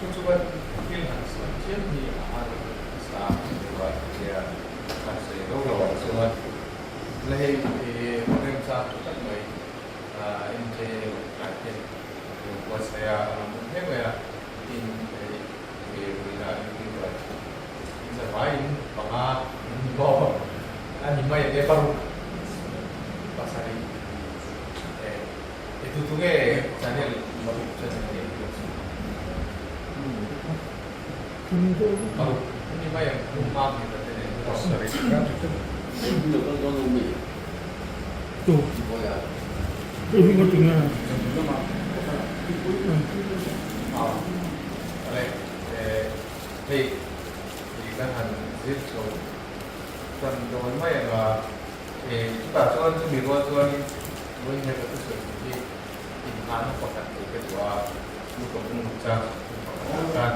Chu chu kan thil han sawi chiam hi a har nasa a ni deuh a, tia kan sawi lo lo ah chuan la hei hun remchang tha tak mai MJ tlai ten a lo buatsaih a, a rawn awm hle mai a, tin hei ruihna youtuber in zavaiin panga an ni bawk a ni mai ang e, paruk pasarih E tu tu nge channel paruk channel nei hi chu paruk ni mai ang hum mam ni ta te nen Ale hei kan han zir chho tan dawn mai ang a chutah chuan chumi rual chuanin Vawiin he ka thusawi tur hi inhahna pakhat ei ka duh a, chu ka hmung chang thum pakhat ah khan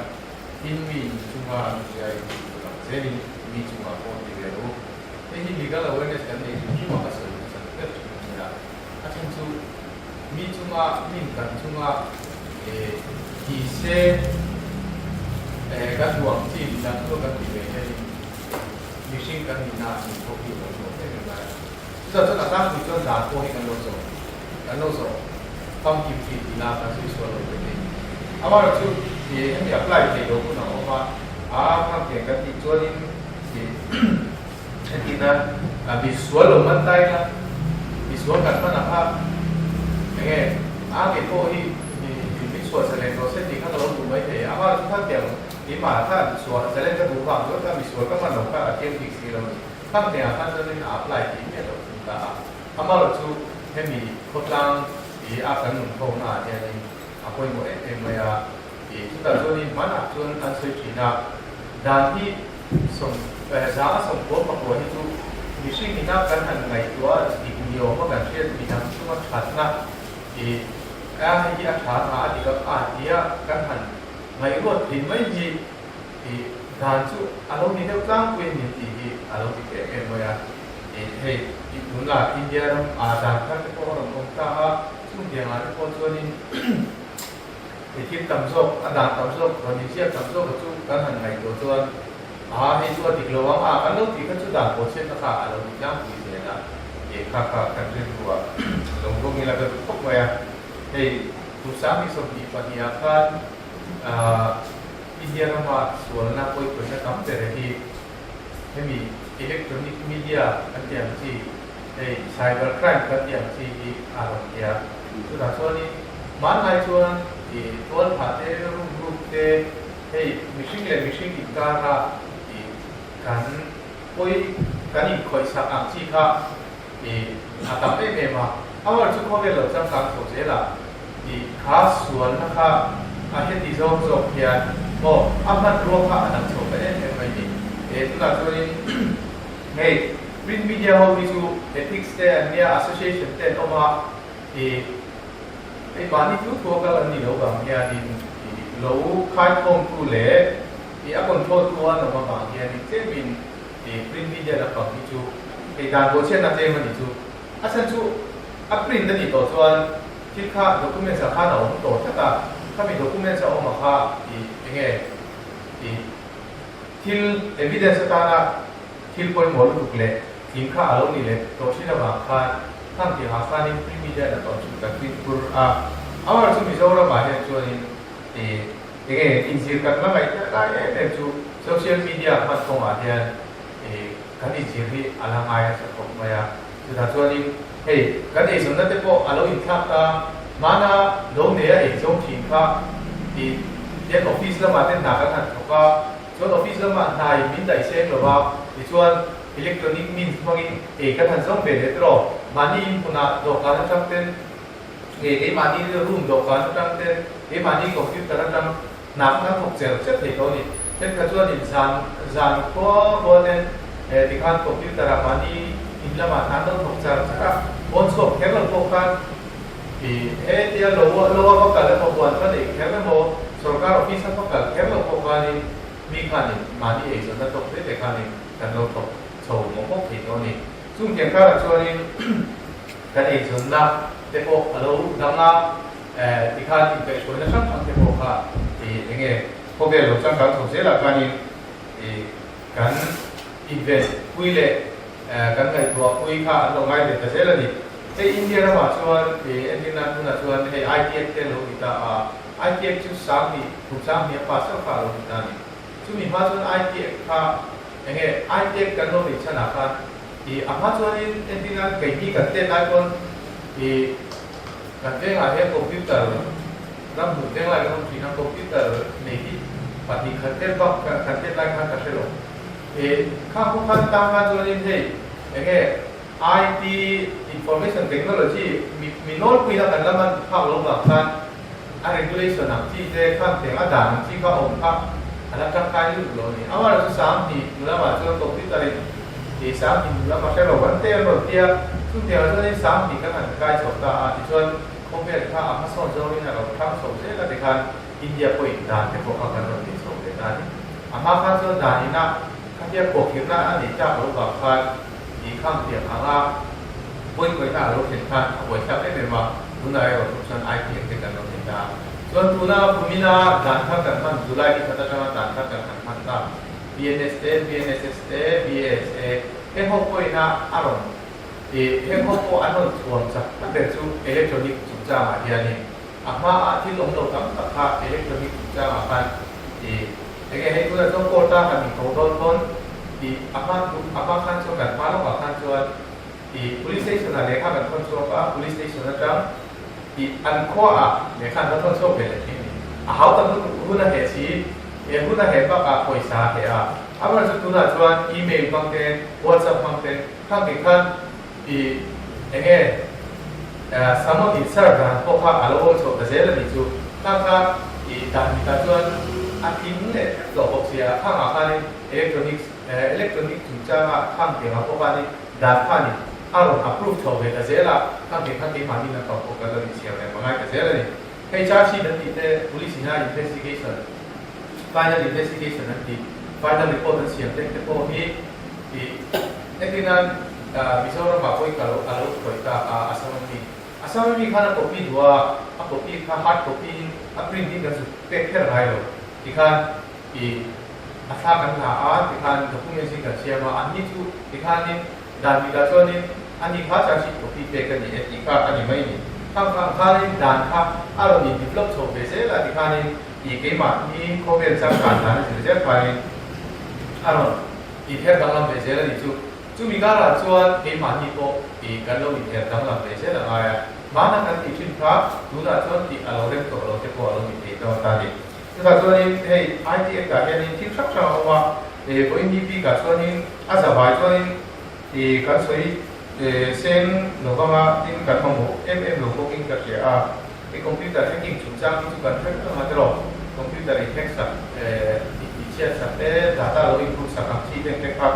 tin mi in chunga an zia in tih tur ang zelin mi chungah pawh ti ve rawh u. Hei hi legal awareness kan nei hrim hrim a ka sawi hmasa ber thin a nia. A then chu mi chunga min kan chunga ti se kan duh ang chi midang chu kan ti ve hianin mihring kan nihna ah min pawh hi a lo hlawh em em lai a. Chutah chuan a tlangpui chuan dan pawh hi kan lo zawh, kan lo zawh famkim thin tih la kan sawi sual lo ve thei. Amaherawh chu ih hemi apply thei lo hun a awm a, a khangtiang kan tih chuanin ih entirna mi sual lo man ta ila, mi sual kan hman ang kha enge a kei pawh hi ih min chhuah zalen rawh se tih kha ka lo duh mai thei. Amaherawh chu khangtiang keimah khan chhuah zalen ka duh vang chuan kha mi sual ka hman lo kha a thiam bik si lo a ni. Khangtengah khan chuanin a apply tih miah loh thung ta a, amaherawh chu hemi khawtlang i a kan nun ho naah hianin a pawimawh em em mai a, i chutah chuanin hmanah chuan an sawi thin a, dan hi sawm zanga sawmkua pakua hi chu mihring ina kan han ngaihtuah dik niawma kan hriat midang chunga thatna i a hei hi a tha hna a dik a tia kan han ngaihruat thei mai hi Tih dan chu a lo ni deuh tlangpui a ni tih hi a lo dik em em mai a. Ih hei tih tunah India ram ah dan thar te pawh a rawn awm ta a, chung tiangah te pawh chuanin hei thil tam zawk a dan tam zawk rawn inziak tam zawk a chu kan han ngaihtuah chuan a hei chu a dik lo ang a, kan lo tih kha chu dan pawh chhiatna kha a lo ni tlangpui zel a, ih kha kha kan rilru ah lo vawng ila ka duh khawp mai a. Hei kum 2022 ah khan ah. India rama sualna pawipawina tam ber hi hemi electronic media kan tih ang chi, hei cyber crime kan tih ang chi hi a rawn ni a. Chutah chuanin hmanlai chuan ih tualthah te, room ruk te, hei mihring leh mihring inkara ih kan pawi kan inkhawihsak ang chi kha ih a tam em em a. Amaherawhchu khawvel lo changkang chho zel a. Tih kha sualna kha a heti zawk zawk hian maw a hmanrua kha a dang chho ta em em mai ni. He tunah chuanin hei print media ho hi chu ethics te an nia, association te an awm a, ih hei mahni thu thu a kal an nih loh vang hianin ih lo khaikhawmtu leh ih a control tu an awm avang hianin tlemin ih print media lampang hi chu hei dan bawhchhiatna tlem a ni chu. A chhan chu a print a nih tawh chuan thil kha documents ah khan a awm tawh tlat a, khami documents a awm ah kha ih enge ih thil evidence atana thil pawimawh lutuk leh tling kha a lo nih leh tawh thin avang khan khang tih ah khanin print media in a tawh chu kan print kur a. Amaherawhchu Mizoram ah hian chuanin ih enge inzir kan la ngaih lai em em chu social media hman kawngah hian ih kan inzir hi a la ngai nasa khawp mai a, chutah chuanin hei kan eizawnna te pawh a lo inthlak ta, hmana lo nei a eizawng thin kha tih ten office lamah te hna kan han thawk a, chuan office lamah hnai min daih seng lo a, tichuan electronic means hmangin ei kan han zawng ve leh tawh, mahni inhmunah dawhkan atang ten nge keimahni room dawhkan atang ten keimahni computer atang Hna kha kan thawk cher cher thei tawh a ni. Thenkhat chuanin zan zan khua khua ten tikhan computer ah mahni in lamah hna an lo thawk char char a, pawn chhuak kher lo pawh khan he tia lo lo a va kal emaw huan va neih kher emaw sorkar office a va kal kher lo pawh khanin mi khanin mahni eizawnna tawk te te khanin kan lo thawk chho mawk mawk thei tawh a ni. Chung tiang karah chuanin kan eizawnna te pawh a lo dang a. Tikhan inkaihhruaina hrang hrang te pawh kha enge khawvel lo changkang chho zelah khanin kan invest pui leh kan ngaihtuah pui kha an lo ngai ve ta zel a ni. Hei India ramah chuan entir nan tunah chuan hei ITF te lo ni ta a, ITF chu sanghnih kum sanghnih a pass chauh kha a lo ni ta a ni. Chumi hma chuan ITF kha enge ITF kan lo neih chhanah khan a hma chuanin entir nan keini kan tet lai pawn Kan vengah hian computer ram hmuh veng lai kan awm thin a, computer nei hi 2 khat vel bak kan tet lai khan ka hre lo. E khang pawh khan tang khan chuanin hei enge IT information technology mi mi nawlpuina kan la man phak lo vang khan a regulation ang chi te khan teng a dan ang chi kha awm kha a la tangkai lutuk lo a ni. Amaherawhchu 2000 hnu lamah chuan computer in Tih 20 hnu lama hre lo an te an rawn ti a, chutiangah chuanin 2000 kan han kai chho ta a, tichuan khawvel kha a hmasawn zawngin a lo thlang chho zel a tikhan India pawhin dan te pawh kha kan rawn nei chho ve ta a ni. A hma khan chuan dan ina khatia khuahkhirhna a neih tak loh vang khan tih khang tiang anga pawikawihna a lo thlen khan a buaithlak em em a, tunah erawh chu chuan IPM te kan lo nei ta a. Chuan tuna kumina dan thar kan hman July ni khat atanga dan thar kan han hman ta. BNS te, BNSS te, BASA te ho pawhin a a rawn ih heng ho pawh an rawn thuam chak tak ber chu electronic chungchangah hianin a hmaah thil awm lo tam tak kha electronic chungchangah khan ih enge hei tunah chuan court a han inko dawn pawn ih a hma a hma khan chuan kan hma lawkah khan chuan ih police station ah lehkha kan thawn chhuak a, police station atang ih an khuaah lehkha an va thawn chhuak ve leh thin a ni. A hau tak lutuk hun a heh si. He hun a heh bakah pawisa a heh a, amaherawhchu chu tunah chuan email hmang te, WhatsApp hmang te, khang tih khan i enge summon in serve dan pawh kha a lo awm chhoh ta zel a nih chu. Khang kha i dan mitah chuan a tling leh vek tawh bawk sia, khangah khanin electronics electronic chungchanga khang tiangah pawh khanin dan khanin a rawn approve chhoh ve ta zel a, khang tih khan keimahni naupang pawh kan lo insiam reng pangai ta zel a ni. Hei charge sheet an tih te police ina investigation, final investigation an tih, final report an siam tek te pawh hi ih entirnan Mizoram ah pawhin ka lo a lo khawih ta a Assam ami. Assam ami khan a copy duh a, a copy kha hard copy in a print in kan zuk pek kher ngai lo tikhan ih a thla kan la a tikhan documents in kan siam a, anni chu tikhanin Dan bikah chuanin ani kha charge sheet copy pek a ni e tih kha a ni mai ni. Khang khang khanin dan kha a rawn in develop chho ve zel a tikhanin ih keimahni khawvel changkan dan a zir zel khanin a rawn inher danglam ve zel a ni chu. Chumi karah chuan keimahni pawh ih kan lo inher danglam ve zel a ngai a, hmana kan tih thin kha tunah chuan tih a lo rem tawh lo te pawh a lo ni thei dawn ta a ni. Chutah chuanin hei IT Act ah hianin thil hrang hrang a awm a, E vawiin bikah chuanin a zavai chuanin i kan sawi seng lovanga tin kan mamawh em em lo bawkin ka hria a, i computer hacking chungchang hi chu kan hre vek anga tiraw, computer in hack sak i tih chhiat sak te, data lo in ruk sak ang chi te te kha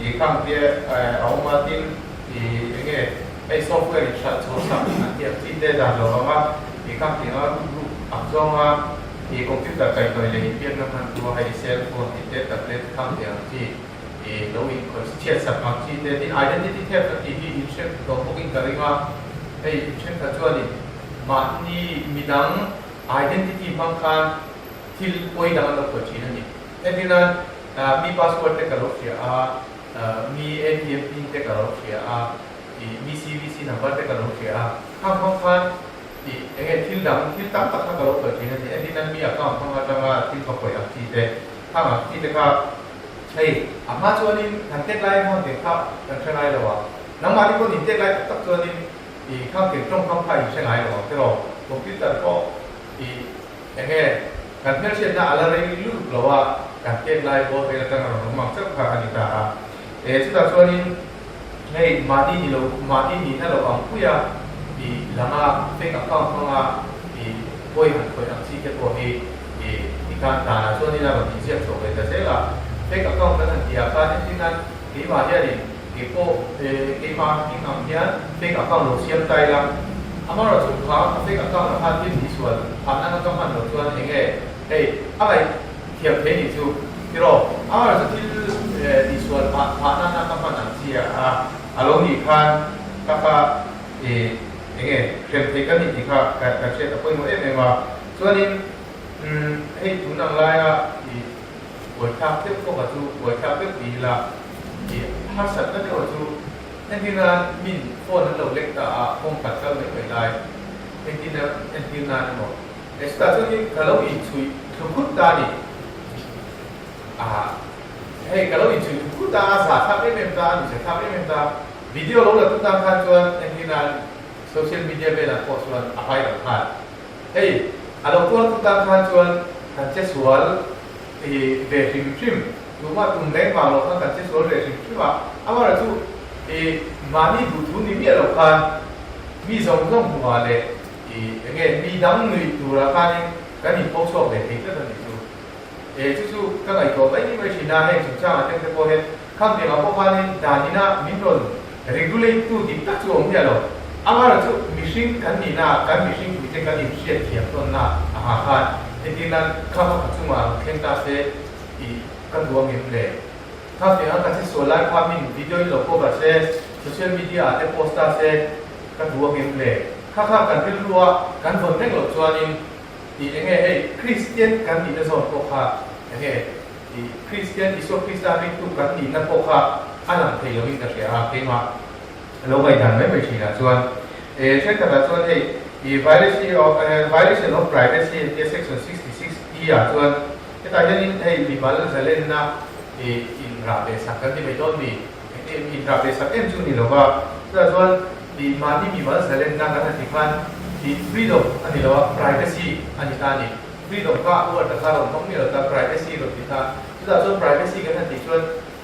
i khang te a awm a, tin i enge hei software in hralh chhuah sak an tih ang chi te dan lovanga i khang tianga ruk ruk ang zawnga I computer kaihhnawih leh inbiakna hmanrua hei cell phone tih te, tablet khang tih ang chi, i lo inkhawih chhiat sak ang chi te, tin identity theft a tih hi inhrem tawh bawkin ka ring a, hei thenkhat chuanin mahni midang identity hmang khan thil pawi dang an lo khawih thin a ni. Entirnan mi password te ka lo hria a, mi ATM pin te ka lo hria a, i mi CVC number te ka lo hria a, khang hmang khan Tih enge thil dang, thil tam tak kha ka lo khawih thin a ni. Engtin an mi account hmang atanga thil ka khawih ang chi te, khang ang chi te kha hei a hma chuanin kan tek lai hmang teh kha kan hre ngai lo a. Nangmahni pawh in tek lai tak tak chuanin ih khang teh tawngkam kha in hre ngai lo ang tiraw. Computer pawh ih enge kan hmelhriatna a la rei lutuk lo a, kan tek lai pawh vel atanga rawn awm ang chauh kha a ni ta a. E chutah chuanin hei mahni ni lo, mahni nihna lo ang pui a, i langa fake account hmanga i pawi han khawih ang chi te pawh hi i tikhan danah chuanin a rawn inziak chhoh ve ta zel a. Fake account kan han tih ah khan entir nan keimah hianin keipawh keimah hming ang hian fake account lo siam ta ila, amaherawhchu kha ka fake account ah khan thil tihsual phahna na ka hman loh chuan enge hei a ngaih thiam thei nih chu tiraw? Amaherawhchu thil tihsual phahna na ka hman ang chi a a lo nih khan ka kha ih enge hrem thei ka ni tih kha ka hriat a pawimawh em em a. Chuanin. Hei tun ang laia i buaithlak deuh pawh kha chu buaithlak deuh ti ila i harsatna deuh a chu entirna min phone an lo lek ta a kawng khat kal mai mai lai entirna entir nan emaw e chutah chuanin ka lo inchhuih thlu khut ta a ni a hei ka lo inchhuih thlu khut ta a zahthlak em em ta a nuihzahthlak em em ta video lo la tu tan khan chuan entirna social media velah pawh chuan a viral nghal. Hei, a lo tuar tu tan khan chuan kan che sual i ve hrim hrim, tumah tum reng vang lo khan kan che sual ve hrim hrim a, amaherawh chu i mahni duhthu ni miah lo khan mi zawng zawng hmuhah leh i enge mi dang nuih turah khanin kan inpho chhuak ve thei tlat a nih chu. E chu chu ka ngaihtuah mai mai thin a, heng chungchangah te te pawh hian khang tiangah pawh khanin danina min rawn Regulate tu dik tak chu awm miah lo. Amaherawh chu mihring kan nihna, kan mihring puite kan inhriat thiam tawnna a ha khan entir nan kha kha ka chungah rawn thleng ta se tih ka duh ang em le? Kha tiang a ka che sual lai kha min video in lo cover se, social media ah te post ta se ka duh ang em le? Kha kha kan rilru a kan vawn reng loh chuanin tih enge hei Kristian kan nihna zawn pawh kha enge I Kristian Isua Krista ringtu kan nihna pawh kha a lang thei loin ka hria a, keimah lo ngaihdan mai mai thinah chuan. E thenkhatah chuan hei i violation of violation of privacy tia section 66 E ah chuan hetah hianin hei mimal zalenna i inrah leh sak kan ti mai dawn mi? Inrah leh sak em chu ni lova, chutah chuan i mahni mimal zalenna kan han ti khan i freedom a ni lo a, privacy a ni ta a ni. Freedom kha word a kha rawn hmang miah lo ta, privacy rawn ti ta. Chutah chuan privacy kan han tih chuan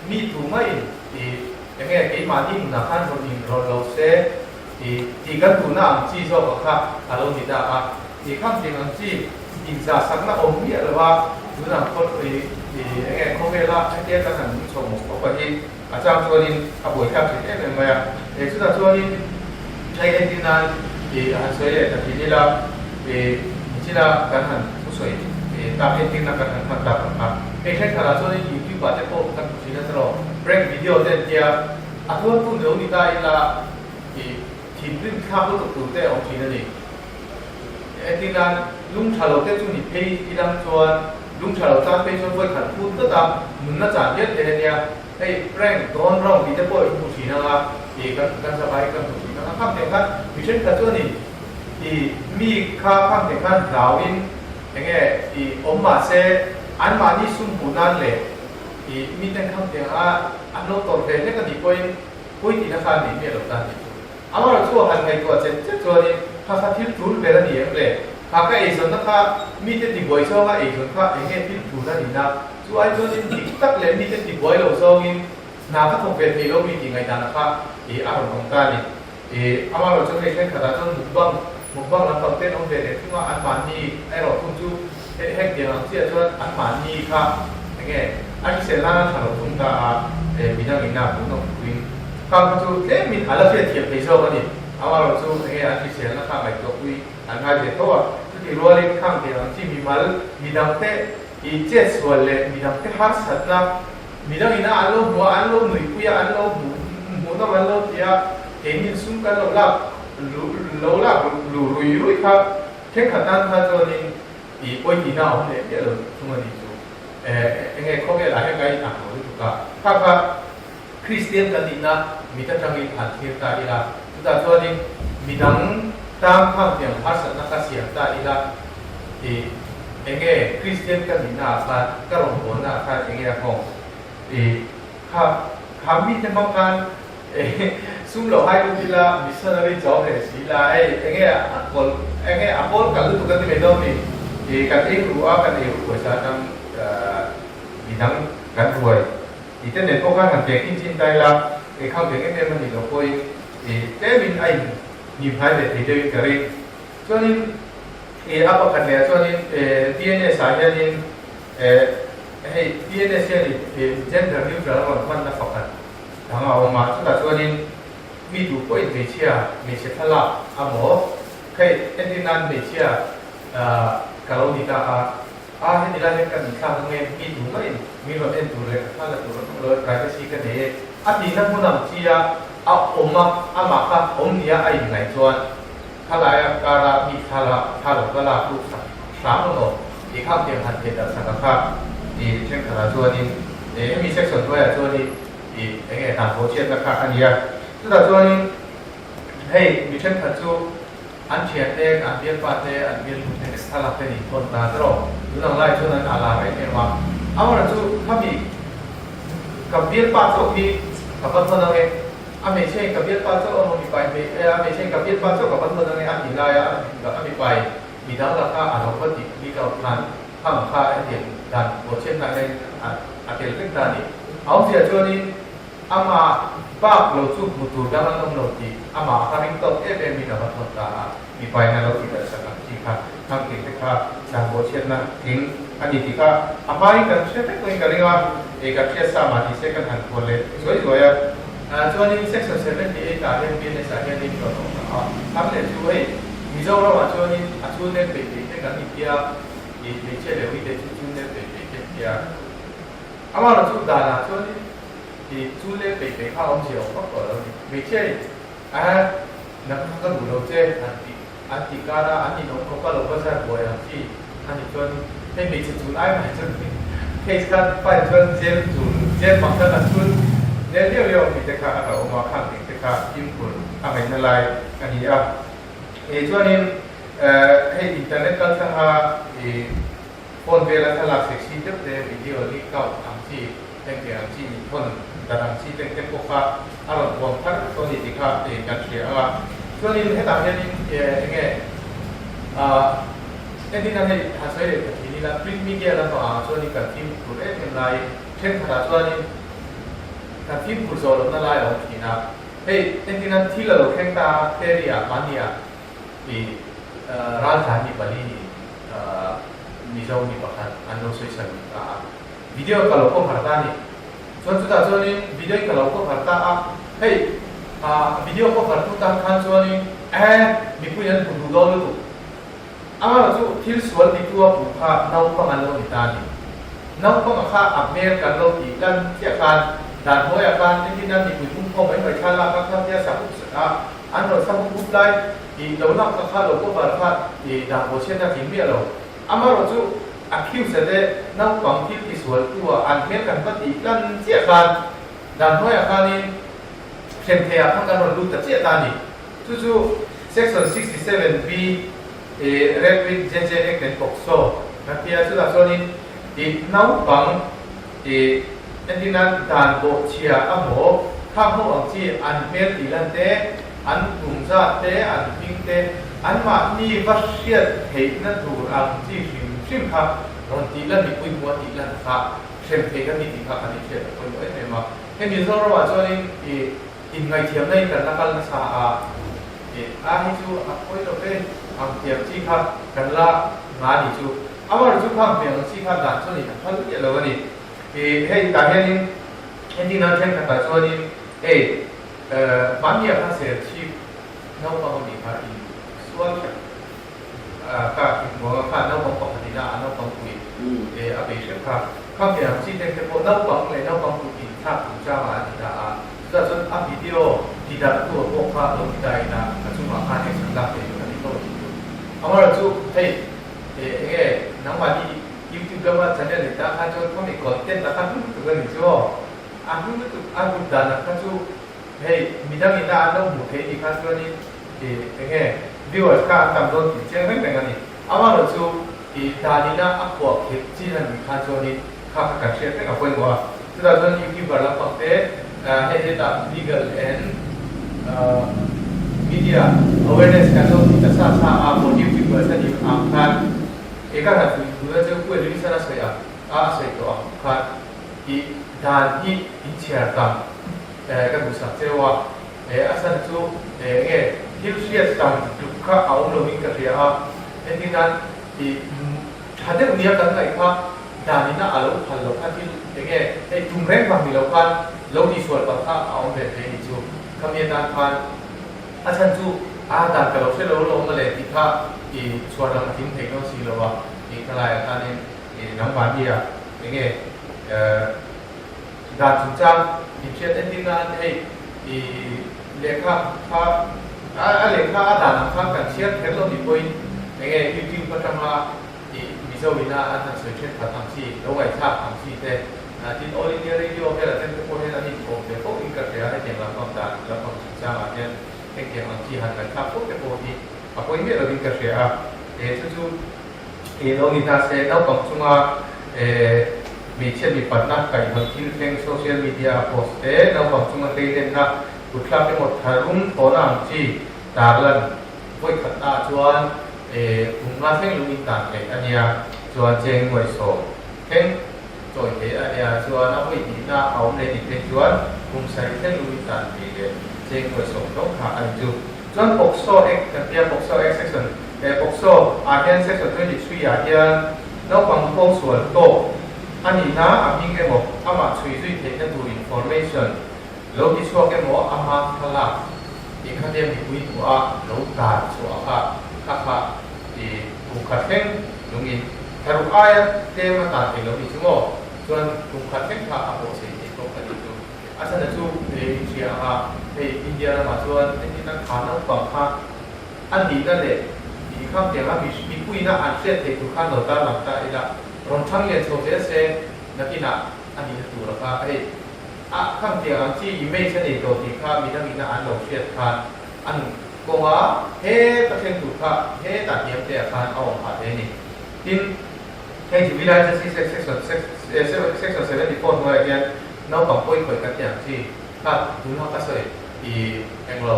mi tu maiin i enge keimahni nunah khan rawn inrawlh lo se i tih kan duhna ang chi zawk a kha a lo ni ta a. Tih kham tih ang chi inzahsakna awm miah lo a, tunah khaw i enge khawvela hetia kan han nung chho mawp mawp a hi a chang chuanin a buaithlak thin em em mai a. Chutah chuanin hei entir nan i han sawi leh ta thin ila i nichina kan han thusawi tak entirna kan han hman tak ang kha. Hei thenkhatah chuanin YouTube ah te pawh kan hmu thin a tiraw prank video te an tia a tuartu ni lo ni ta ila i thinrim thlak lutuk tur te a awm thin a ni. Entir nan lung tha lo te chu ni phei ilang chuan lung tha lo tan phei chuan vawi khat phut tlat a nunna chan hial thei a nia. Hei prank dawn rawng tih te pawh in hmu thin ang a, ih kan kan zavai kan hmu thin ang a, khang teh khan mi thenkhat chuan in ih mi kha khang teh khan hlau in enge ih awm mah se an mahni sum hmuh nan leh ih mi ten khang teh ang a an lo tawrh ve hlek a nih pawhin pawi tihna kha an nei miah lo ta tih chu. Amaherawh chu han ngaihtuah chet chet chuanin kha kha thil tul ber a ni em le? Kha ka eizawnna kha mite tibuai zawnga eizawn kha eng nge thil tul a nihna? Chu ai chuanin dik tak leh mite tibuai lo zawngin hna ka thawk ve thei lo mi tih ngaihdanah kha ih a rawn awm ta a ni. Ih amaherawh chu hei thenkhatah chuan mukbang, mukbang lampang te an awm ve leh thung a, anmahni erawh thung chu heng tiang ang chiah chuan anmahni kha eng nge a hrisel nana tha lo thung ta a, midang ina hmuh nawm tuin khang kha chu tlemin a la hriat thiam thei zawk a ni. Amaherawh chu eng nge an hriselna kha ngaihtuahpui an ngai ve tho a, chutih rualin khang tiang ang chi mimal midangte i chetsual leh midangte harsatna midang ina an lo hmu a, an lo nuihpui a, an lo hmuh hmuh nawm an lo ti a, keinin sum kan lo lak lo lak lu rui rui kha thenkhat nan kha chuanin i pawitihna a awm leh miah lo thung a nih chu. Enge khawvelah hian ka inang lo lutuk a, kha kha Kristian kan nihna mit atangin han thlir ta ila, chutah chuanin midang tang khang tiang harsatna kha siam ta ila tih enge Kristian kan nihna ah khan ka rawngbawlna ah khan enge a nghawng tih kha kha mite hmang khan sum lo hai lut ila missionary chawm leh si ila hei enge a kawl enge a kawl kal lutuk a ti mai dawn ni tih kan ei ru a kan ei ru pawisa atang midang kan ruai Tih te nen pawh khan han pek in chin ta ila, ei khang ve em em a nih loh pawhin ih tlemin a in hnim hnai ve thei deuhin ka ring. Chuanin ih a pakhat leh ah chuanin eh DNS ah hianin eh hei DNS hianin ih gender neutral a rawn hmanna pakhat dang a awm a, chutah chuanin mi duh pawhin hmeichhia hmeichhe thlalak a maw hei entir nan hmeichhia ah ka lo ni ta a, A heti lai hian ka inthlak ang e, mi duh maiin mi rawn en tur leh ka thla la tur an awm lo e, privacy ka nei e. A tihna hmun ang chi a a awm a, amah kha awm nia a inngaih chuan khalaia kara mi thla la thla lo va lak luh sak hram ang aw. I khang tiang han thei darh sak a kha i thenkhatah chuanin hemi section hnuaiah chuanin i eng nge hna thawh chhiatna kha a ni a. Chutah chuanin hei mi thenkhat chu an thiante, an bialpa te, an bialnu te leh thlalak te nih thawn ta erawh tun ang lai chuan an alar em em a. Amaherawhchu khami ka bialpa chauh hi ka va thawn ang e. A hmeichhia in ka bialpa chauh a maw mipa in a hmeichhia in ka bialpa chauh ka va thawn ang e a ti lai a, a mipa in midang laka a lo va tih bik loh khan khang kha hetiang dan bawhchhiatna hian a tel vek ta a ni. A awmzia chuanin amah bak lo chu hmu tur dang an awm lo tih amah kha ring tawk em em in a va thawn ta a, mipa in a lo tih darh sak ang chi kha khang tih te kha dan bawhchhiatna tling a ni tih kha a hmain kan hre vek lovin ka ring a, ei kan hriat sa mah ni se kan han khual leh zuai zuai a. Chuanin section 78 ah hian BNS ah hianin rawn awm ta a, tham leh chu hei Mizoramah chuanin a chhun leh peih peih te kan intia, ih hmeichhia leh uite chu chhun leh peih peih te intia. Amaherawh chu danah chuanin ih chhun leh peih peih kha awmzia awm vak tawh lo a ni. Hmeichhia in a nang kha ka duh lo che han tih an tih kara an inawm khawp a lo va zar buai ang chi a nih chuanin hei hmeichhe chul ai mai chuan case kha file chuan jail chul jail bang khan a chul nel liau liau mi te kha a lo awm a, khang tih te kha fimkhur a ngaihna lai a ni a. Ih chuanin hei internet kal thlanga ih phone vela thlalak sexy deuh te video leak out ang chi engtiang ang chi inthawn dan ang chi te te pawh kha a rawn huam thar tawh a ni tih kha kan hria ang a. Chuanin hetah hianin eng nge entin a hei han sawi leh ta thin ila print media lampangah chuanin kan fimkhur em em laiin thenkhatah chuanin kan fimkhur zawh lohna lai a awm thin a. Hei entin an thil a lo thleng ta a, Terry-a mahnia i raltlan mi pali nih Mizo mi pakhat an lo sawi chhan ta a. Video ka lo cover ta a ni. Chuan chutah chuanin video in ka lo cover ta a, hei video cover tu tan khan chuanin eh mipui an hmu duh dawn lutuk. Amaherawhchu thil sual titu a puh kha naupang an lo ni ta a ni. Naupanga kha a hmel kan lo tih lan chiah khan dan hnuaiah khan engtin a mipui pumkhawm mai mai thla lak a kha tia sak up a an rawn sak up up lai tih lo lak ka kha lo cover kha tih dan bawhchhiatna tling miah lo. Amaherawhchu accused te naupang thil tisual tu ah an hmel kan va tih lan chiah khan dan hnuaiah khanin hrem theiah khan kan rawn lut ta chiah ta a ni. Chu chu Section 67 B Rev with JJ Act and POCSO kan ti a, chutah chuanin i naupang i entirna dan bawhchhia a maw khak ho ang chi an hmel tih lan te, an kum zat te, an hming te, anmahni va hriat theihna tur ang chi hrim hrim kha rawn tih lan mipui hmuh a tih lan kha hrem thei kan ni tih kha kan inhriat a pawimawh em em a. Hemi Zoramah chuanin i Inngaithiamna in kan la kal nasa a, ih a hi chu a pawi lo ve ang tiang chi kha kan la nga ni chu. Amaherawhchu chu khang hmel ang chi kha dan chuanin a phal miah lo a ni. Ih hei tah hianin entin nan thenkhatah chuanin hei hmannia kha ser chhip naupang a nih kha in sual hrep ka inbuang a kha naupang pakhat ina a naupang pui a bei hrep kha. Khang hmel ang chi te pawh naupang leh naupang pui inthlak chung changah a ni ta a. Chutah chuan a video ti darh tu a pawh kha lo ti ta ina a chungah khan action lak thei tur a ni tawh tih chu. Amaherawh chu hei eng nge nangmahni YouTube lama channel nei ta khan chuan khawmi content a kha hlu lutuk a ni chu aw. A hlu lutuk a hlut dan ang kha chu hei midang ina an lo hmuh theih ni khan chuanin eng nge viewers kha an tam dawn tih chiang reng reng a ni. Amaherawh chu dan ina a khuah khirh chin a nih khan chuanin kha kha kan hriat reng a pawimawh a. Chutah chuan YouTuber lampang te hei hetah legal and media awareness kan lo ti ta sa sa a for YouTubers a nih ang khan e ka han fuih tuna chu Pu Edwin-san a sawi ang a a sawi tawh ang khan tih dan hi in chhiar tam ka duhsak cheu a e a chhan chu enge thil hriat tam tluk kha a awm lovin ka hria a entir nan tih tha deuh nia kan ngaih kha Danina a lo phal loh kha thil eng nge hei tum reng vang ni lo khan lo tihsual palh kha a awm ve thei a ni chu. Khami atan khan a chhan chu a dan ka lo hre lo lawm mawle tih kha i chhuan lam a tling thei dawn si lo a tih ka laiah khanin i nangmahni ah eng nge dan chungchang inhriat entir nan hei i lehkha kha a lehkha a dan ang khan kan chhiar kher lo ni pawhin eng nge YouTube atanga i mi. Mizo ina an han sawi thenkhat ang chi, lo ngaihthlak ang chi te, tin All India Radio velah ten te pawh hian an inkawm ve fo in ka hria, hetiang lampang dan lampang chungchangah hian hengtiang ang chi han ngaihthlak fo te pawh hi a pawi miah lovin ka hria a, chu chu lo ni ta se naupang chunga hmeichhia mipatna kaihhnawih thil thleng social media a post te, naupang chunga hleilenna kutthlak emaw tharum thawhna ang chi tarlan Vawikhatna ah chuan kum nga thleng lung in tan theih a nia, chuan cheng nuai sawm thleng chawi theih a nia, chuan a vawi hnihna a awm leh nih phei chuan kum sarih thleng lung in tan theih leh cheng nuai sawm tawng kha a ni chu. Chuan POCSO Act kan tia, POCSO Act section POCSO ah hian section 23 ah hian naupang pawngsual tawk a nihna a hming emaw amah chhui zui theihna tur information Lo ti chhuak emaw a hma thlalak i khatia mipui hmuh a lo tar chhuah kha kha kha i kum khat thleng lungin tharuk aia tlem a tan thei lo ni chu maw? Chuan kum khat thleng kha a pawh chei thei bawk a ni chu. A chhan chu hei hria anga hei India ramah chuan engtin an kha naupang kha a nihna leh i kham tianga mipuiina an hriat theih tur khan lo tarlang ta ila rawn thang lian chho zel se nakinah a nihna tur a kha hei A kham tiang ang chi image a nei tawh tih kha midang ina an lo hriat khan an kawng a, he ka thleng tur kha hetah hniam te ah khan a awm phah thei a ni. Tin, hei Juvenile Justice Act Section Section 74 hnuaiah hian naupang pawi khawih kan tih ang chi kha tuna ka sawi i englo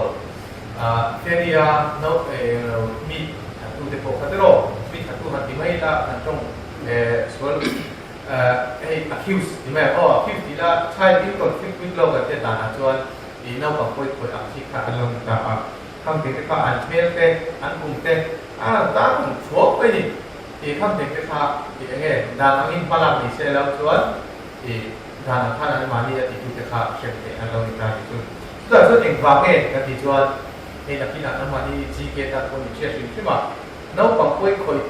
ferry a no englo mi thattu te pawh kha tiraw mi thattu han ti mai ila kan tawng sual Hei accuse ti mai ang aw, accuse tih la child in conflict with law kan tih danah chuan ih naupang pawi khawih ang chi kha an lo ni ta a, khangteng te kha an hmel te, an kum te a rawn tar ang thuak mai ni. Ih khangteng te kha ih eng nge dan angin hma lak ni se lo chuan ih dan ang khan an mahni a titu te kha hrem theih an lo ni ta ni chu. Chutah chuan engvang nge kan tih chuan hei nakinah nangmahni GK tan pawh ni hriat hrim hrim a, Naupang pawi khawih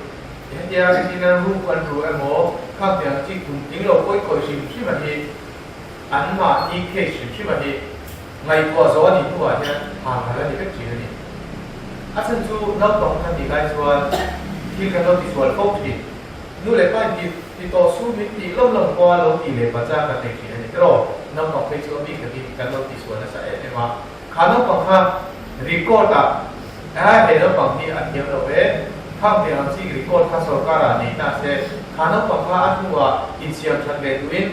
hetia rinina ruk an ru emaw khang tiang chi kum tling lo pawi khawih hrim hrim a hi an mahni case hrim hrim a hi ngaihtuah zawh a nih hnuah hian hang hal a ni vek thin a ni. A chhan chu naupang kha tih lai chuan thil kan lo tisual fo thin. Nu leh pa in ti ti tawh su min tih lawm lawm pawha lo tih leh pacha kan nei thin a ni tiraw? Naupang phei chu a bik takin kan lo tisual nasa em em a. Kha naupang kha record ah a he naupang hi a thiam lo e, khang tiang ang chi record kha sorkar ah nei ta se, kha naupang kha a hnu ah insiam that leh duhin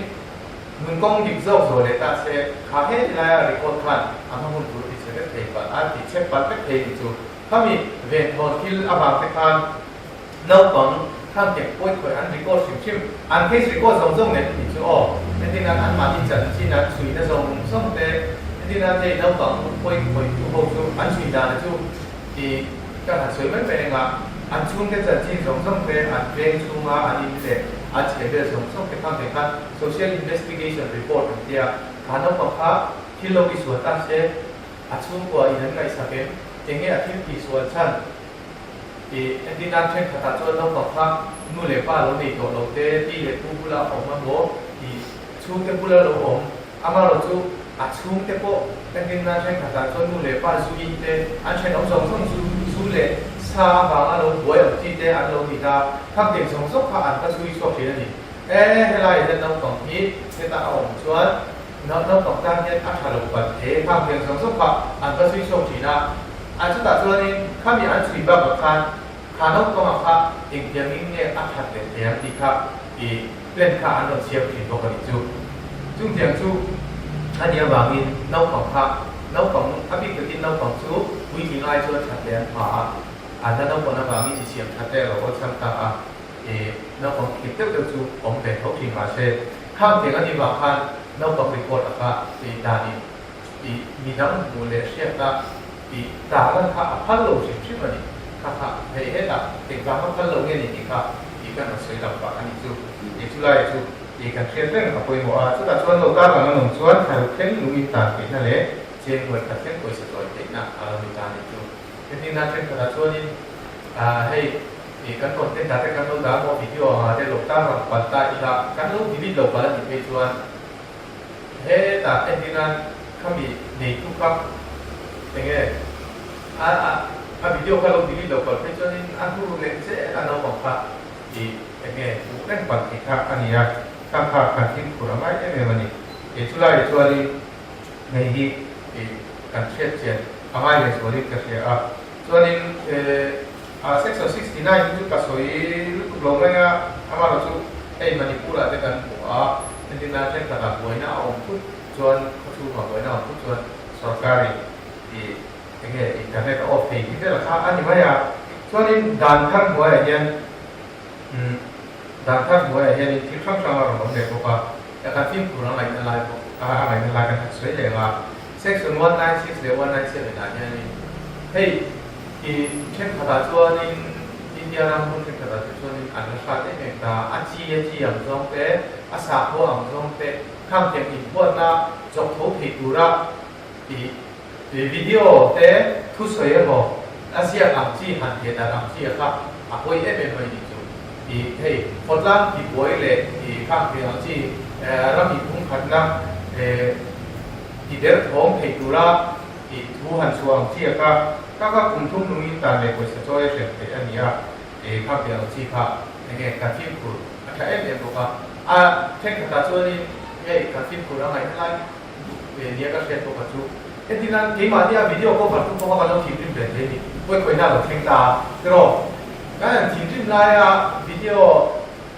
nun kawng dik zawk zawh leh ta se, kha he lai a record khan a hma hun tur a ti chhe vek thei palh a ti chhe palh vek thei tih chu khami venthawn thil avang te khan Naupang khan kek pawi khawih an record hrim hrim, an case record zawng zawng nen tih chu aw, entir nan anmahni chanchin an chhuina zawng zawng te, entir nan hei naupang pawi khawih tu ho chu an chhui dan chu tih ka han sawi mai mai eng a, an chhungte chanchin zawng zawng te, an veng chhunga an in leh an chhe vel zawng zawng te khan ve khan social investigation report an tia, kha naupang kha thil lo tisual ta se a chhungkua in an ngaihsak em, enge a thil tihsual chhan? Tih entir nan thenkhatah chuan naupang kha nu leh pa lo nei tawh lo te, pi leh pu bula awm a maw tih chhungte bula lo awm amaherawh chu a chhungte pawh entir nan thenkhatah chuan nu leh pa zu in te an thenawm zawng zawng chu zu leh sa avanga lo buai ang chi te an lo ni ta, khangteng zawng zawng kha an va chhui chhuak thin a ni. E helaiah hian naupang hi hetah a awm chuan naupang tan hian a tha lo palh hle, khangteng zawng zawng kha an va chhui chhuak thin a. A chutah chuanin khami an chhui bakah khan kha naupangah kha engtiangin nge a that leh thei ang tih kha i plan kha an rawn siam thin bawk a nih chu. Chungtiang chu a nih avangin naupang kha naupang a bik takin naupang chu puitling ai chuan that leh an hma a, an la naupan avangin i siam that leh a lo awlsam ta a, i naupang khir deuh deuh chu awm ve tho thin mahse khangtiang a nih vang khan naupang record a kha i danin I midang hmuh leh hriatna i tarlan kha a phal lo hrim hrim a ni. Kha kha hei hetah engvang a phal lo nge ni tih kha i kan rawn sawi lang pah a nih chu. I chulai chu i kan hriat reng a pawimawh a, chutah chuan lo tarlang a nawm chuan thlaruk thleng lungin tan theihna leh cheng huai khat thleng pawisa chawi theihna a lo ni ta a nih chu. Heti nan thenkhatah chuanin hei i kan content ah te kan lo dah maw video angah te lo tarlang palh ta ila kan lo delete lo palh a nih phei chuan Hetah entirnan khami neitu kha enge a a video kha lo delete lo palh phei chuanin a hnu leh zel a naupang kha i Enge duh reng palh thei kha a ni a, kha kha kan fimkhur a ngai em em a ni. Kei chu laiah chuanin hei hi kan hriat chian a ngai leh zualin ka hria a. Chuanin section 69 hi chu ka sawi lutuk lo mai a, amaherawhchu hei Manipur ah te kan hmu a, entirna thenkhatah buaina a awm thut chuan khawchhungah buaina a awm thut chuan sorkarin enge internet a off thei tih vel kha a ni mai a. Chuanin dan thar hnuaiah hian Umm, dan thar hnuaiah hianin thil hrang hrang a rawn awm leh bawk a, ka kan fimkhur a ngaihna lai bawk a, a ngaihna lai kan han sawi leh ang a. Section 196 leh 197 ah hianin hei i thenkhatah chuanin India ram hmun thenkhatah te chuanin an la hrat em em ta, a chi a chi ang zawng te, a sakhua ang zawng te, khang tiang inhuatna chawk tho thei tura i video te thusawi emaw a ziak ang chi han theh dan ang chi a kha a pawi em em mai nih chu. I hei khawtlang tibuai leh i khang thei ang chi ram inphung khatna ti der thawng thei tura i thu han chhuah ang chi a kha ka kha kum thum nungin tan leh pawisa chawi a hrem theih a ni a, i khang thei ang chi kha enge ka fimkhur a tha em em bawk a. A thenkhatah chuanin hei ka fimkhur a ngaihna lai Nia ka hriat bawk a chu. Heti nan keimahni a video cover tu pawh kha ka lo thinrim ve thei ni. Pawi khawihna a lo thleng ta a. Tiraw? Kan han thinrim laia video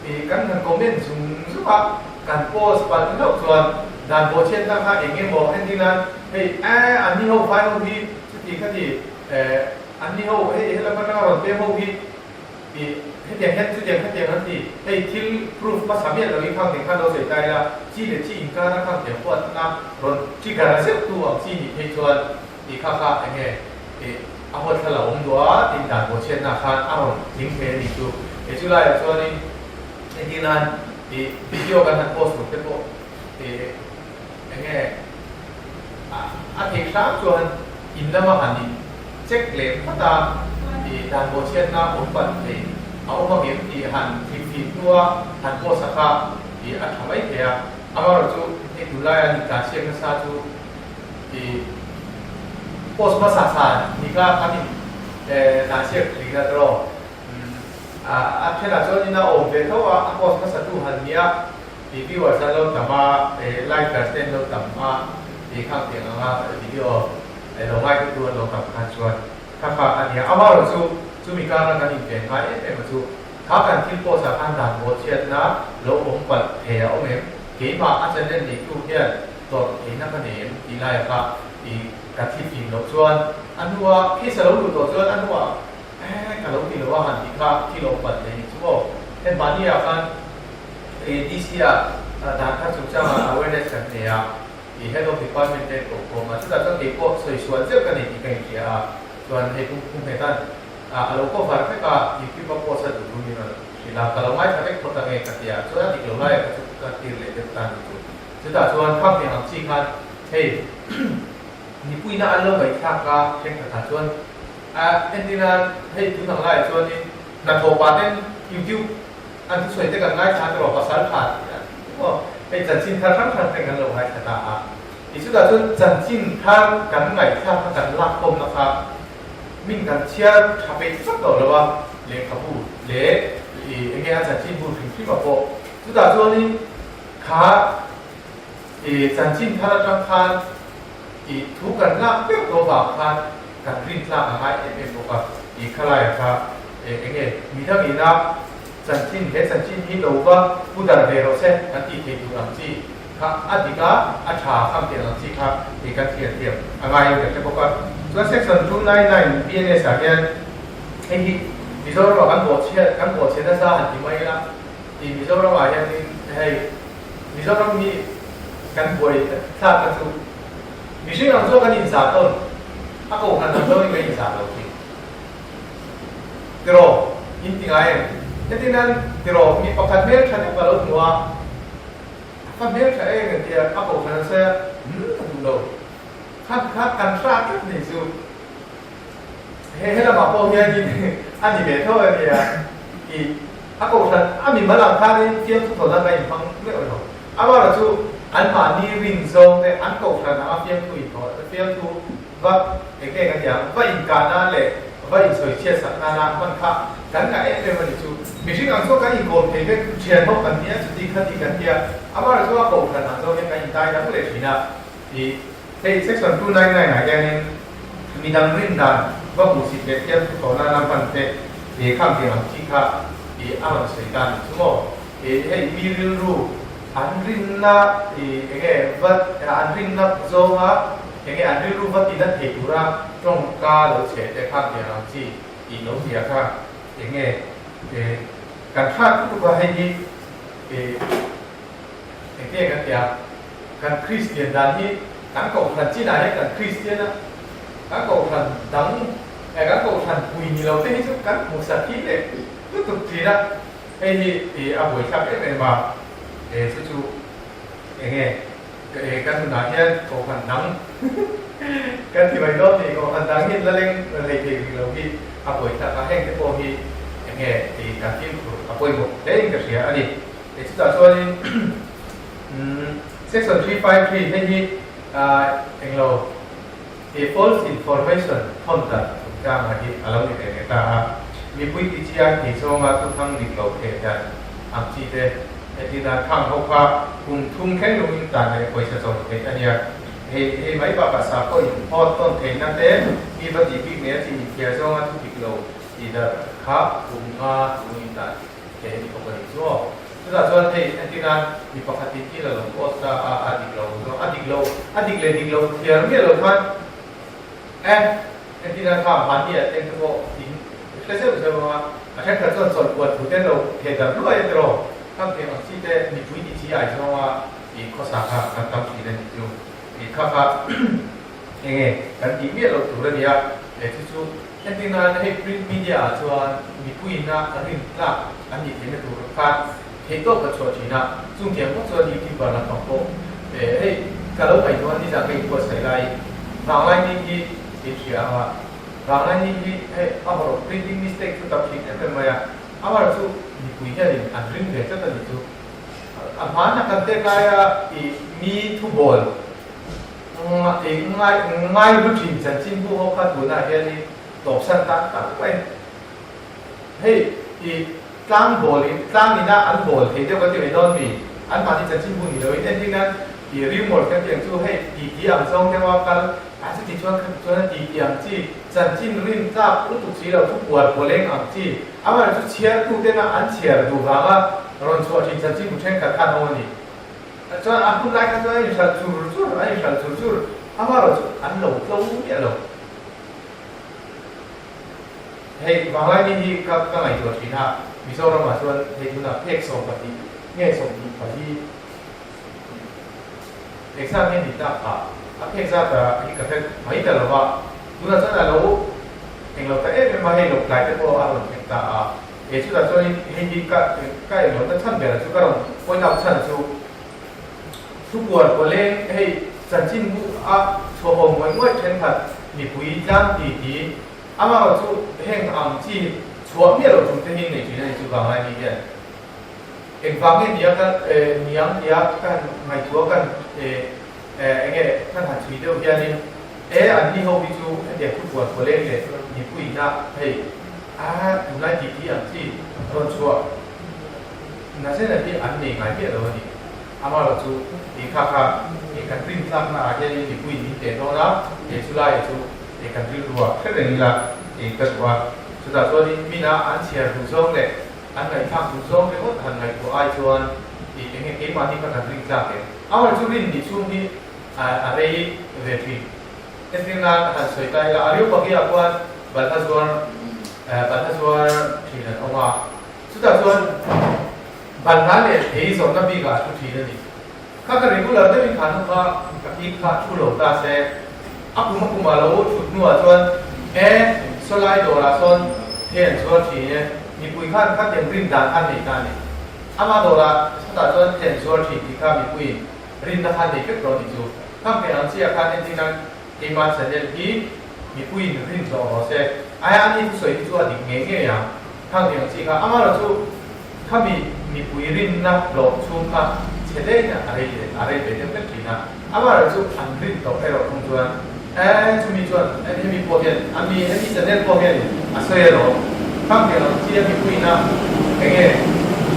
ih kan han comment zung zung a, kan post palh hlauh chuan dan bawhchhiatna kha eng emaw heti nan hei eh anni ho phai ho hi chuti khati eh anni ho hei helam atanga rawn pem ho hi Ih, hetiang hian chutiang khatiang an ti. Hei thil proof hmasa miah loin khang tiang khan lo sawi ta ila, chi leh chi inkara khang tiang huatna rawn trigger a zeuh tu ang chi nih phei chuan tih kha kha eng nge ih a huat thla lo awm duh a tin dan bawhchhiatna khan a rawn tling thei a nih chu. Hei chu laiah chuanin entir nan ih video kan han post tur te pawh ih eng nge a theih hram chuan in lama han in check leh phawt a, ih dan bawhchhiatna awm palh thei a awm ang em tih han thilfim hnua han post a kha ih a tha mai thei a. Amaherawhchu hei tunlaia an intlansiak nasa chu ih post hmasa sa ni kha kan in tlansiak rih na tawh a thenah chuan in a awm ve tho a, a post hmasa tu han nia. Tih viewers an lo tam a, likers te an lo tam a, tih khang tiang anga video lo ngaihtu tu an lo tam khan chuan kha kha a nia. Amaherawhchu chumi kara kan inven ngai em em a chu kha kan thil post ah khan dan bawhchhiatna lo awm palh thei a awm em? Keimah a channel neitu hian tawrh theihna ka nei em? Tih laia kha i ka thli fim loh chuan a hnua case a lo luh tawh chuan a hnuah eh ka lo ti lo a han tih kha thil awm palh thei ni chu aw. Hei mahni ah khan ADC ah dan thar chungchangah awareness kan nei a, i Head of Department te an kohkhawm a, chutah chuan kei pawh sawi sual zeuh ka nei tih ka inhria a, chuan hei kum kum hmet an a lo cover vek a, YouTube a post a duh thu min rawn hrilh a, ka lo ngaithla vek phawt ange ka ti a, chuan a dik lo laiah ka chu ka tir leh deuh ta ni chu. Chutah chuan kham hniang ang chi khan hei mipuina an lo ngaihthlak a thenkhatah chuan a entir a hei tun ang laiah chuanin hnathawh pah ten YouTube An thusawi te kan ngaithla te rawh pasal tha tih a ti maw? Hei chanchin thar hrang hrang te kan lo ngaithla ta a. I chutah chuan chanchin thar kan ngaihthlak kha kan lak khawmna kha min kan chhiar tha peih vak tawh lo a, lehkhabu leh i eng nge a chanchin bu hrim hrim a pawh. Chutah chuanin kha i chanchin thar atang khan i thu kan lak deuh tawh vang khan kan rintlak a ngai em em bawk a. I khalaiah kha eng nge midangina Chanchin, he chanchin hi lo va pu dar ve rawh se kan tih theih tur ang chi kha a dik a, a tha kham theih ang chi kha hei kan thlir thiam a ngaiin ka hre bawk a. Chuan section 299 BNS ah hian hei hi Mizoram ah kan bawhchhiat, kan bawhchhe nasa han ti mai ila tih Mizoram ah hianin hei Mizoram hi kan buai thlak kha chu mihring ang chuan kan inzah tawn a kohhran ang zawngin kan inzah lo thin. Tiraw, in ti ngai em? Heti nan tiraw, mi pakhat hmel tha deuh ka lo hmu a, a fa hmel tha em em tia a kohhran a sawi a, umm ka duh lo. Kha kha kan hra tlat nei chu. He helamah pawh hianin a ni ve tho a nia. I a kohhran a mi mal ang khanin fiamthu thawn a inhmang meuh lo. Amaherawh chu anmahni rin zawng te an kohhran anga fiamthu inthawh fiamthu va eng nge ka ti ang va inkah nan leh. Va insawi chhiat sak nana hman kha kan ngah em em a ni chu. Mihring ang chuan kan inkawm thei vek, thian ho kan nia chuti khati kan tia, amaherawhchu a kohhran ang zawk hian kan intai dang leh thin a. Ih, hei section 299 ah hianin midang rin dan va hmuhsit leh thiam thu tawh nana hman te ih khang tiang ang chi kha ih a rawn sawi ta a ni chu maw. Ih, hei mi rilru an rinna ih enge va an rinna zawnga Enge an rilru va ti nat thei tura tawngka lo chhe te kha tiang ang chi tih lo zia kha enge kan hrat lutuk a hei hi engte kan ti a kan Kristian dan hi kan kohhran chinah hian kan Kristian a kan kohhran dang kan kohhran pui ni lo te hi chu kan hmuhsak hi leh lutuk thin a hei hi a buaithlak em em a chu chu enge Ka nunah hian kohhran dang kan ti mai dawn ni, kohhran dang hi la leng lei thei rih lo hi a buai tak a, heng te pawh hi eng nge tih kan fimkhur a pawimawh hle in ka hria a ni. Chutah chuanin Section 353 hei hi englo false information thawn dan chungchanga hi a lo ni ve leh ta a, mipui tichiai thei zawnga thuthang dik lo theh dan ang chi te Hetina thang ho kha kum thum thleng lungin tan leh pawisa chawn theih a nia. Hei hei mai bakah sakhaw in phawt tawn theihna te mi va tih bik nei a chi inthiar zawnga thu dik lo tih darh kha kum nga lungin tan theih a ni bawk a ni chu aw. Chutah chuan hei entirnan mi pakhatin thil a lo post a a a dik lo zawng a dik lo a dik leh dik lo thiar miah lo khan e entirnan kha mahni ah te pawh in hre zeuh zeuh ang a, a thenkhat chuan chawlhpuan thu te an lo theh darh luai a tiraw, khang thei ang chi te mipui ti chi ai zawnga ih khawsa kha kan tam thin a nih chu, ih kha kha enge kan tih miah loh tur a nia, he chu chu entir nan hei print media ah chuan mipuiin a rin tlak an nih theihna tur khan theihtawp ka chhuah thin a, chung thiam bawk chuan youtuber lampang pawh hei ka lo ngaihtuah a nizan ka inbuatsaih laiin vanglai ni hi in hria ang a. Vanglai hi hei a hawrawh printing mistake chu tam thin em em mai a, amaherawh chu mipui hianin an ring ve tlat a nih chu. A hmana kan tek laia i mi thubawl i ngai ngai hlu thin chanchinbu ho kha tunah hianin tawpsan tan tak mai. Hei i tlang bawl in tlang ina an bawl thei deuh kan ti mai dawn mi? An mahni chanchinbu ni loin entir nan i rumor kan tih ang chu hei titi ang zawng deuha kal a chuti chuan khati chuan a titi ang chi chanchin rin tlak lutuk si lo thu puar pawleng ang chi amaherawhchu chu chhiartu tena an chhiar duh vanga rawn chhuah thin chanchinbu thenkhat khan awm a ni. Chuan a hun lai kha chuan a inhralh chur chur a inhralh chur chur amaherawhchu an lo tlo miah lo. Hei Vanglai ni hi ka ka ngaihtuah thin a, Mizoramah chuan hei tunah phek 14 nge 24 phek zat nge ni tak kha a phek zat a hi ka hre mai ta lo va, tunah chuan a lo englo ta em em a, hei lo tlai te pawh a rawn thleng ta a, he chutah chuanin hei hi ka ka englo na chhan ber chu ka rawn point out chhan chu thupuar pawleng hei chanchinbu a chhuahawm ngawih ngawih thenkhat mipui tlang ti ti Amaherawh chu heng ang chi chhuah miah loh chung te hi nei thin a ni chu vanglai ni hian engvang nge nia ka niang tia ka han ngaihtuah kan enge kan han chhui deuh hianin e an ni ho hi chu hetiang thupuan pawleng leh mipuiina hei a tunlai titi ang chi rawn chhuah nasena hi an nei ngai miah lo a ni. Amaherawh chu tih kha kha kan rintlakna ah hianin mipuiin min teh dawn a, he chulaiah chu kan rilru ah hre reng ila tih ka duh a. Chutah chuanin mina an chhiar duh zawng leh an ngaihthlak duh zawng ringawt han ngaihtuah ai chuan tih eng nge keimahni kha kan rintlak em? Amaherawh chu rin nih chhung hi a rei ve thin. Entir nan han sawi ta ila, Areopagia khuan balhla zuar balhla zuar thin an awm a, chutah chuan Balhla leh thei zawrhna bikah a thu thin a ni. Kha ka regular deuhin kha hnu kha ka hip kha thu lo ta se, a kum a kumah lo thut hnuah chuan e sawlai dawrah sawn thei an chhuar thin e, mipui khan khatiang rin dan khan nei ta a ni. Ama dawrah sawtah chuan thei an chhuar thin tih kha mipuiin rinna khan nei vek tawh a ni chu. Khang thei ang chiah khan entir nan keimah channel hi mipuiin rin zawh rawh se. Aia ani thusawi hi chu a dik ngei ngei ang. Khang thei ang chi kha amaherawh chu Khami mipui rinna hlawh chhung kha chhe daihna a rei leh a rei ve deuh vek thin a, amaherawh chu an rin tawh erawh thung chuan Chumi chuan hemi pawh hian a mi hemi channel pawh hian a sawi alawm. Khang thei ang chi a mipuiin a enge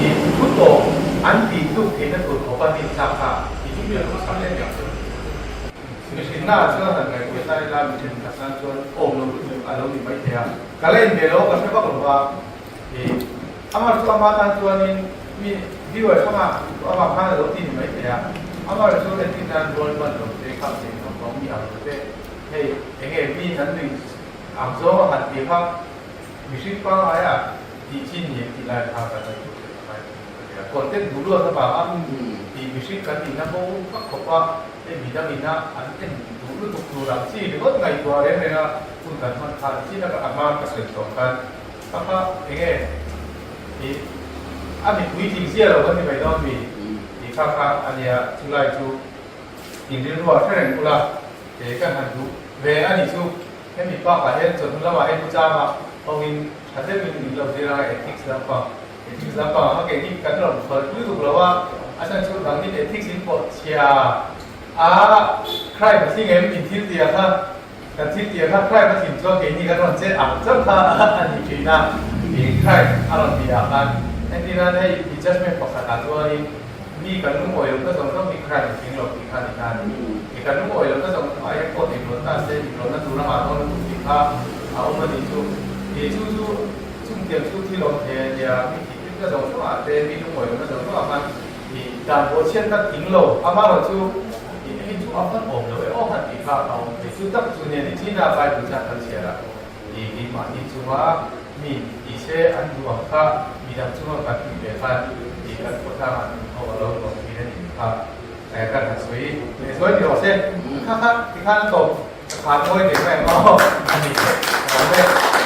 i thu tawh an tih tluk theihna tur khawpa rintlak kha i chu mi a lo sam em em chu. Mihrinna ah chuan han ngaihtuah ta ila mi thenkhat tan chuan awm lo lutuk a lo ni maithei a. Ka la inbe lo ka hre vak lo va i amah chu ama tan chuanin mi viewer hranga amah khan a lo ti ni maithei a. Amah chu entir nan rual ban lo te khang thei khawp awm ni ang lo te hei enge mi an nuih ang zawng a han ti kha mihring pangngai a tih chin ni tih lai kha kan ngaihtuah theih a ngai thin ka nia. Content duh luat avanga tih mihring kan nihna bo vak khawp a. Hei mi dangin a an en duh lutuk tur ang chi ringawt ngaihtuah reng reng a, hun kan hman khan chin a a hma ka sawi tawh khan ka kha enge i a mipui tling zia lo kan ni mai dawn mi tih kha kha a nia, chulai chu in rilru ah hre reng ula he kan han duh ve a nih chu hemi bakah hian chawhnu lamah hian chama hawngin tha deuhin min lo zir anga ethics lampang Ethics lampang ah kei hi kan rawn khawl lutuk lo a, a chhan chu dangin ethics in pawh chhia a crime a thing em in thil tih ah kha kan thil tih ah kha crime a thin chuan keini kan rawn chet ang chauh kha a ni thin a, ih crime a rawn tih ah khan entirnan hei i judgement pakhat ah chuanin mi kan lungawi lohna zawng zawng hi crime a tling lo tih kha a ni ta a ni. Ih kan lungawi lohna zawng zawng ah hian court inrawlh ta se inrawlhna tur a ngah dawn lutuk tih kha a awm a ni chu. Ih chu chu Chungtiang chu thil awm thei a nia, mi tihhlimna zawng zawngah te, mi lungawi lohna zawng zawngah khan i dan pawh chhiat tak tling lo, amaherawh chu i hei chu a hman awm lo e aw han tih kha a awm thei. Chu tak chu nia nichina Bible chuan kan chhiar a, i keimahni chunga mi tih se an duh ang kha midang chunga kan tih ve khan i kan khawtlangah nun ho a lo nuam thin a nih kha kan han sawi leh zuai ni rawh se. Kha kha tikhan a tawp, ka khan ngawi ve mai ang aw a ni awm e.